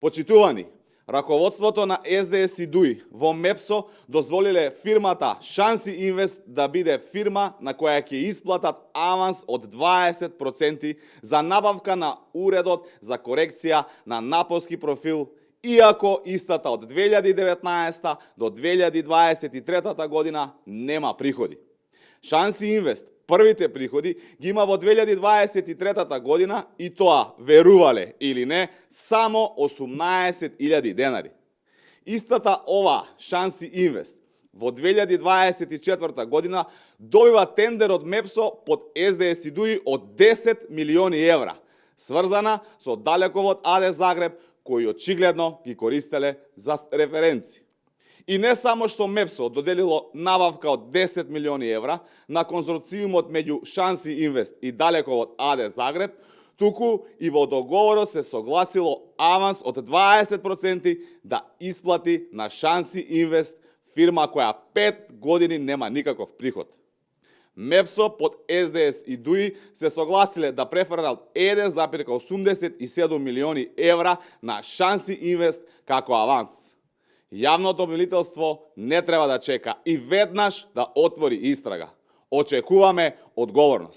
Почитувани, раководството на СДС и ДУИ во МЕПСО дозволиле фирмата Шанси Инвест да биде фирма на која ќе исплатат аванс од 20% за набавка на уредот за корекција на наполски профил, иако истата од 2019 до 2023 година нема приходи. Шанси Инвест првите приходи ги има во 2023 година и тоа, верувале или не, само 18.000 денари. Истата ова Шанси Инвест во 2024 година добива тендер од МЕПСО под СДС и ДУИ од 10 милиони евра, сврзана со Далековод АД Загреб, кои очигледно ги користеле за референци. И не само што МЕПСО доделило набавка од 10 милиони евра на конзорциумот меѓу Шанси Инвест и Далековод АД Загреб, туку и во договорот се согласило аванс од 20% да исплати на Шанси Инвест, фирма која 5 години нема никаков приход. МЕПСО под СДС и ДУИ се согласиле да префрлат 1,87 милиони евра на Шанси Инвест како аванс. Јавното обвинителство не треба да чека и веднаш да отвори истрага. Очекуваме одговорност.